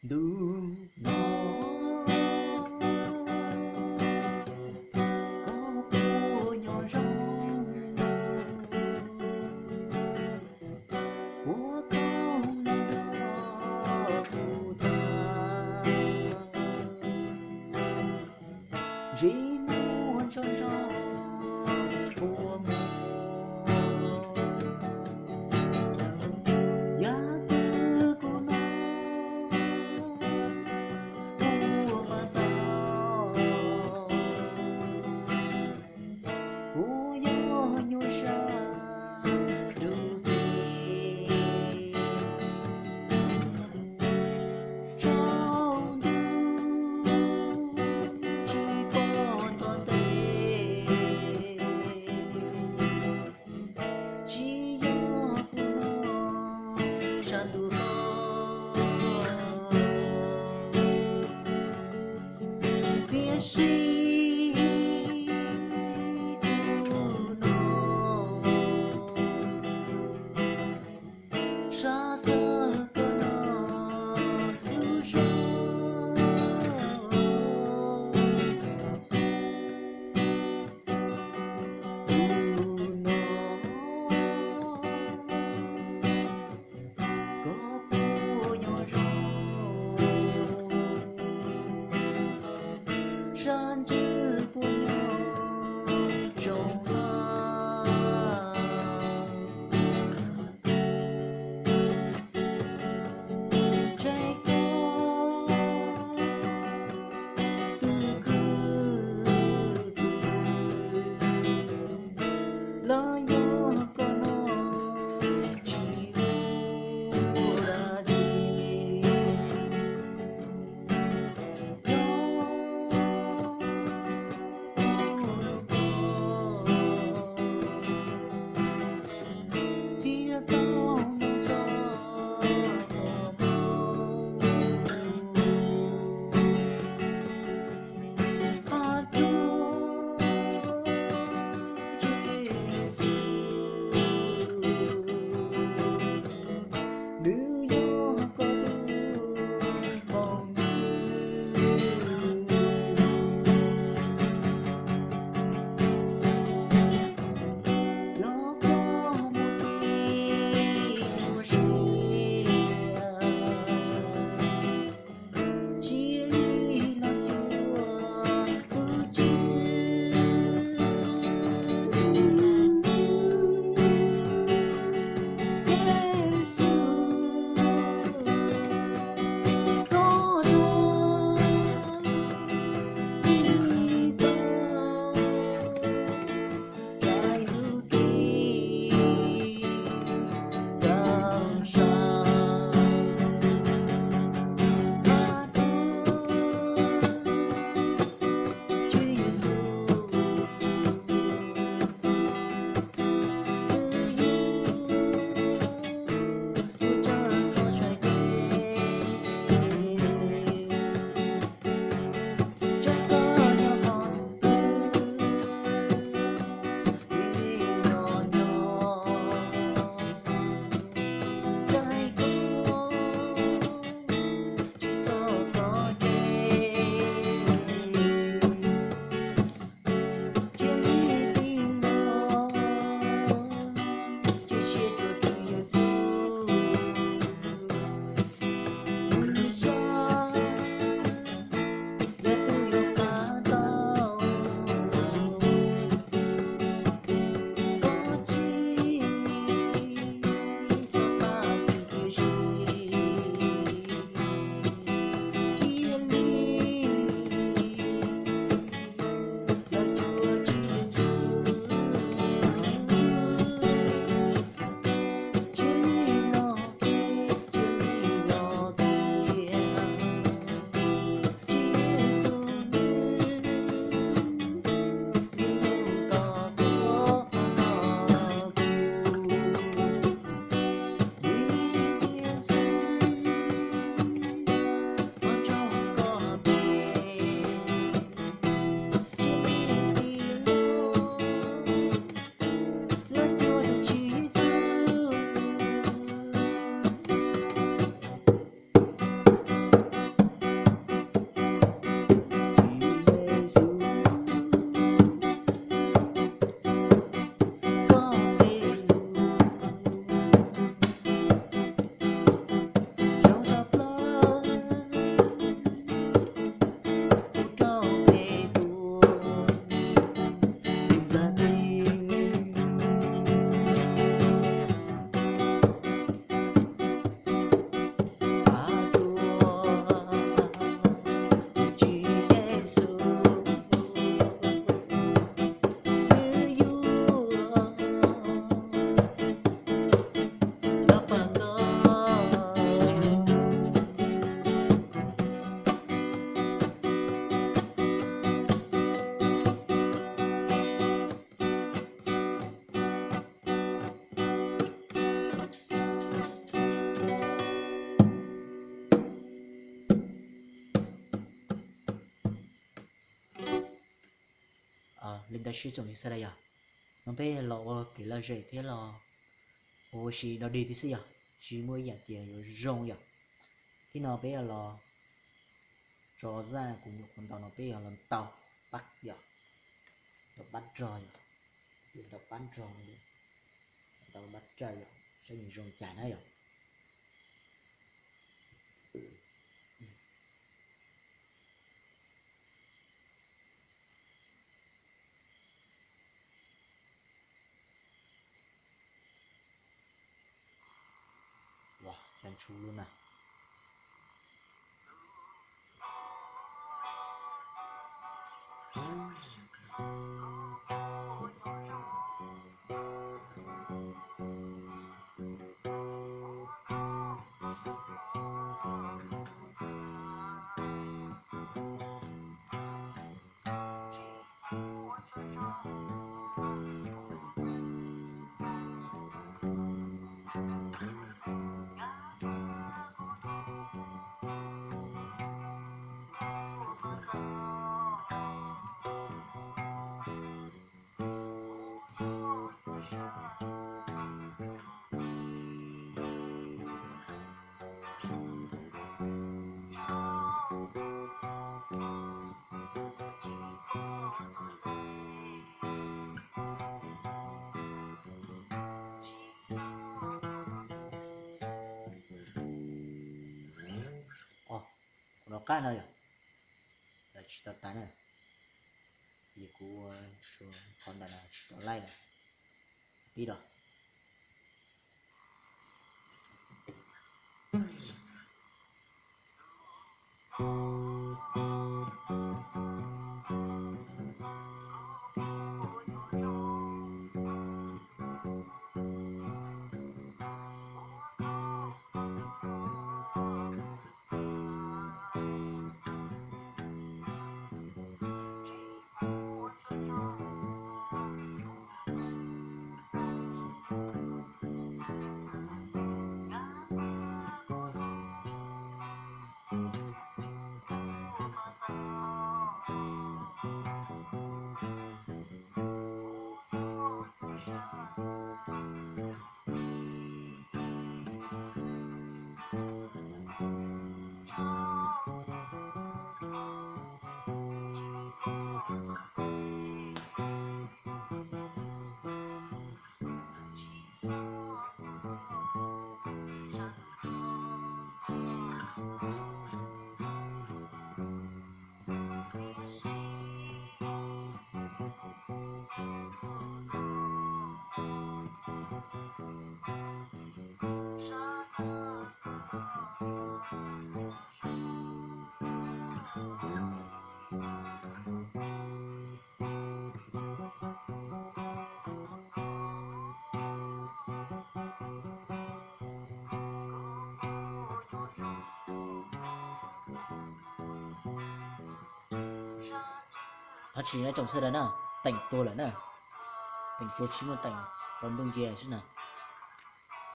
Ntu no koj puas nyob zoo, ua koj nrog kuv tag, ntsej muag ntsoov ntsoov kua muag. Yam twg kuv hnov kuv pab tau, kuv yog nyuag sab nrug plig. Tsaus ntuj tsis pom txog tes, tsis yog kuv hnov sab ntug toj. Tiam sis kuv hnov sab xov koj no lub zog. Ntu no koj puas nyob zoo, sab ntswg puas nyob zoo los? Li ntawd sib txuas mim xav da yog no peb los ua kev lom zem thiab los ua si dog dig thiab xwb yog tsis muaj ib yam tias yuav zoo yom. Thib no peb los tso zaj kuv nyuam qhuav ntaus no peb yog los ntaus pab yom, ntaus pab rog yom, ntaus pab rog, ntaus pab rog yom, saib nws zoo cas na yom. Ua, xya ntshub lub na. Kuv rov qab no yog, lawv tsis tau tas na, vim kuv ua qhov ntawm no tsis tau laij na, pib los. Thov txim tsoom sawv daws na, teem tuag lawm na, teem tuag tsis muaj teem, tsaus ntuj nce xwb na.